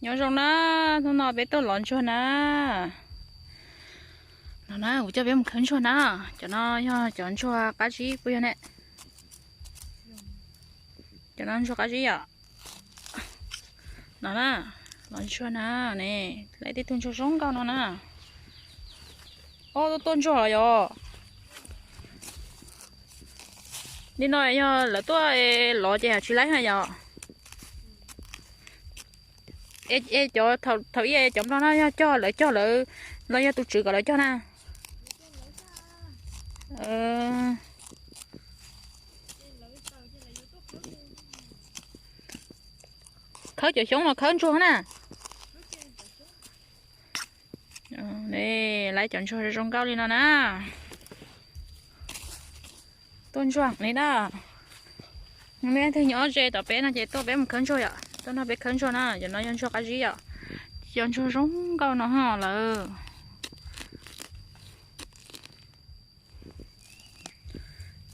Nyob zoo na, hnub no peb tuaj lov ntsuag na. No na, kuv coj peb mus khawb ntsuag na. Cov no yog cov ntsuag qab zib puas yog ne? Cov no ntsuag qab zib yom. No na, lov ntsuag na, ne, lawv tej tug ntsuag zoo nkauj no na. Ob, tuaj tua ntsuag los yog. Li no yog lawv tuaj lov ces tsis laib na yom. Es cov thaum ub cov nplog no yog cog lawv cog lawv los yog tus tswv kom lawv cog na? Khawb cov xyoob los khawb ntsuag na. Lawv cov ntsuag zoo nkauj li no na. Tuaj ntsuag li na. Leej twg nyob ze tom peb no ces tuaj peb mus khawb ntsuag yom. Tuaj nrog peb khawb ntsuag na, cov no yog ntsuag qab zib yom. Cov ntsuag zoo nkauj no ho lawm.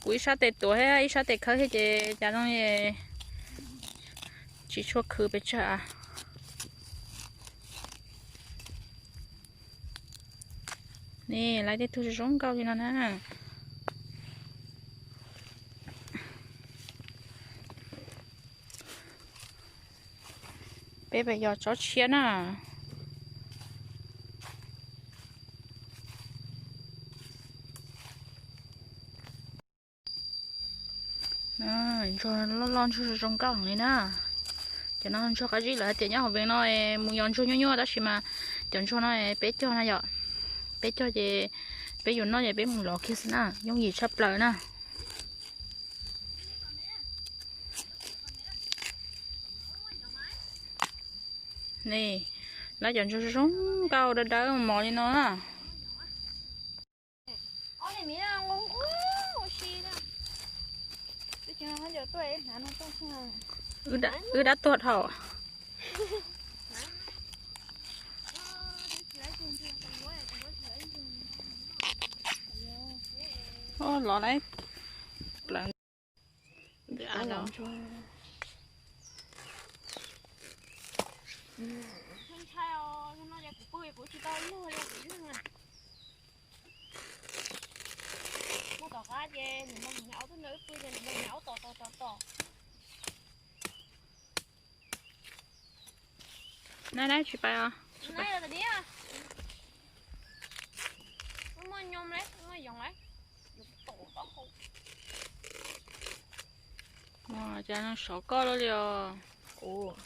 Kuv ib sab tes tuav thiab ib sab tes khawb thiab ces cas zoo tsis tshua khwv pes tsawg. Ne, lawv tej tug zoo nkauj li no na. Peb pem yos tsob tshiab na. Ntsuag loj loj ntsuag zoo nkauj li na. Cov no ntsuag qab zib lawv hais tias nyob hauv vees no mus yos ntsuag nyuaj nyuaj tab sis mas cov ntsuag no peb cog no yom. Peb cog ces peb yuav noj ces peb mus lov kiag xwb na, yooj yim tshaj plaws na. Ne, lawv cov ntsuag zoo nkauj dawb dawb mos li no na. Wb dab tuag dhau. Lov lawm. Muaj tom qab ces nws mus nws aub tuaj nrog wb pw ces nws mus nws aub tom tom tom tom. Nai nai tsis pais os. Muaj nyob lawm, muaj yoov lawm. Cas sov koj lawm li os.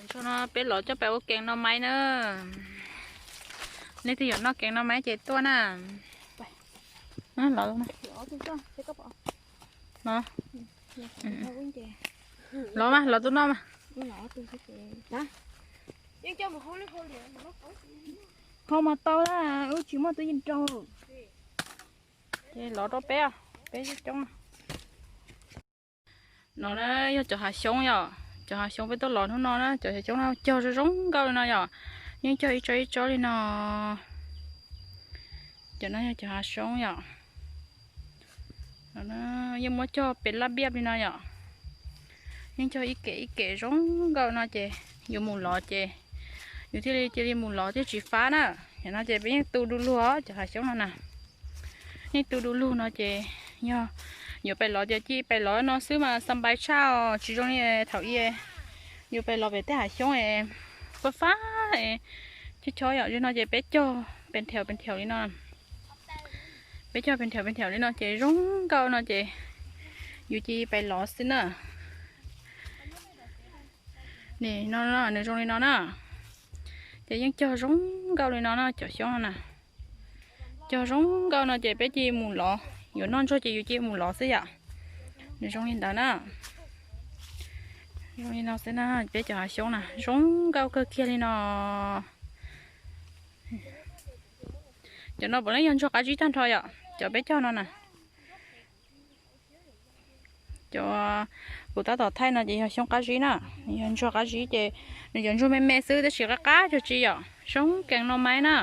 Ntsuag no peb lov coj pais ua kees no maiv na. Nej twg yuav noj kees no maiv ces tuaj na. Lov, lov mas, lov tus noj mas. Hau mas tau, wb tsis muaj tub yeej rau. Ces lov rau peb, peb coob coob. No na yog cov hav xyoob yom, cov hav xyoob peb tuaj lov hnub no na, cov hav xyoob no cog zoo zoo nkauj li no yom, yeej cog ib tsob ib tsob li no. Cov no yog cov hav xyoob yom. Yeej muab cog pes laj npiab li no yom. Yeej cog ib kem ib kem zoo nkauj no ces yus mus lov ces yus thiaj li cia li mus lov thiaj tsis fab na. Yog no ces peb yeej tu du lug os cov hav xyoob no na. Yeej tu du lug no ces yog yuav pais lov ces cia pais lov no xwb mas xa npais tshaj os, tsis zoo li thaum i yus pais lov pem tej hav xyoob es fab fab es chob chob yom. Yog no ces peb cog pes nrhaus pes nrhaus li no. Peb cog pes nrhaus pes nrhaus li no ces zoo nkauj no ces yus cia pais lov xwb na. Nim no nws zoo li no na, ces yeej cog zoo nkauj li no na cov xyoob no na. Cog zoo nkauj no ces peb cia mus lov, yuav noj ntsuag ces yus cia mus lov xwb yom. Nws zoo li ntawd na. Zoo li no xwb na, peb cov hav xyoob na zoo nkauj kawg kiag li no. Cov no puav leej yog ntsuag qab zib tag nrho yom, cov peb cog no na. Cov kuv tab tom thaij no ces yog xyoob qab zib na, yog ntsuag qab zib ces nws cov ntsuag me me xwb tab sis qab qab cuag tsi yom, zoo kees no maiv na.